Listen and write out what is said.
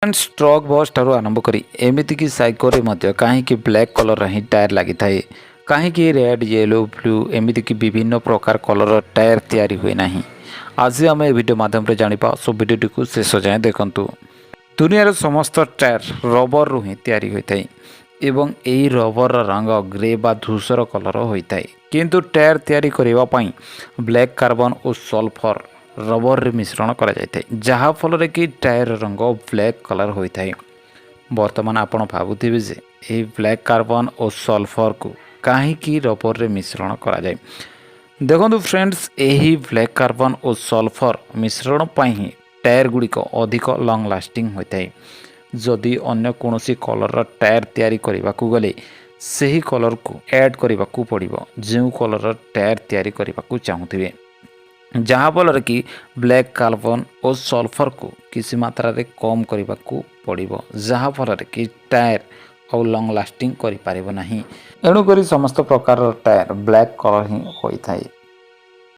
Truck, bus ଠାରୁ ଆରମ୍ଭ କରି ଏମିତିକି ସାଇକେଲରେ ମଧ୍ୟ କାହିଁକି ବ୍ଲାକ୍ କଲର୍ର ହିଁ ଟାୟାର ଲାଗିଥାଏ? କାହିଁକି ରେଡ଼୍, ୟେଲୋ, ବ୍ଲୁ ଏମିତିକି ବିଭିନ୍ନ ପ୍ରକାର କଲର୍ର ଟାୟାର ତିଆରି ହୁଏ ନାହିଁ? ଆଜି ଆମେ ଏ ଭିଡ଼ିଓ ମାଧ୍ୟମରେ ଜାଣିବା। ସୋ ଭିଡ଼ିଓଟିକୁ ଶେଷ ଯାଏଁ ଦେଖନ୍ତୁ। ଦୁନିଆର ସମସ୍ତ ଟାୟାର ରବରରୁ ହିଁ ତିଆରି ହୋଇଥାଏ ଏବଂ ଏହି ରବରର ରଙ୍ଗ ଗ୍ରେ ବା ଧୂସର କଲର୍ ହୋଇଥାଏ। କିନ୍ତୁ ଟାୟାର ତିଆରି କରିବା ପାଇଁ ବ୍ଲାକ୍ କାର୍ବନ ଓ ସଲଫର ରବରରେ ମିଶ୍ରଣ କରାଯାଇଥାଏ, ଯାହାଫଳରେ କି ଟାୟାରର ରଙ୍ଗ ବ୍ଲାକ୍ କଲର୍ ହୋଇଥାଏ। ବର୍ତ୍ତମାନ ଆପଣ ଭାବୁଥିବେ ଯେ ଏହି ବ୍ଲାକ୍ କାର୍ବନ ଓ ସଲଫରକୁ କାହିଁକି ରବରରେ ମିଶ୍ରଣ କରାଯାଏ? ଦେଖନ୍ତୁ ଫ୍ରେଣ୍ଡସ୍, ଏହି ବ୍ଲାକ୍ କାର୍ବନ ଓ ସଲଫର ମିଶ୍ରଣ ପାଇଁ ହିଁ ଟାୟାର ଗୁଡ଼ିକ ଅଧିକ ଲଙ୍ଗ୍ ଲାଷ୍ଟିଂ ହୋଇଥାଏ। ଯଦି ଅନ୍ୟ କୌଣସି କଲର୍ର ଟାୟାର ତିଆରି କରିବାକୁ ଗଲେ ସେହି କଲର୍କୁ ଆଡ଼୍ କରିବାକୁ ପଡ଼ିବ, ଯେଉଁ କଲର୍ର ଟାୟାର ତିଆରି କରିବାକୁ ଚାହୁଁଥିବେ, ଯାହାଫଳରେ କି ବ୍ଲାକ୍ କାର୍ବନ ଓ ସଲଫରକୁ କିଛି ମାତ୍ରାରେ କମ୍ କରିବାକୁ ପଡ଼ିବ, ଯାହାଫଳରେ କି ଟାୟାର ଆଉ ଲଙ୍ଗ୍ ଲାଷ୍ଟିଂ କରିପାରିବ ନାହିଁ। ଏଣୁକରି ସମସ୍ତ ପ୍ରକାରର ଟାୟାର ବ୍ଲାକ୍ କଲର୍ ହିଁ ହୋଇଥାଏ।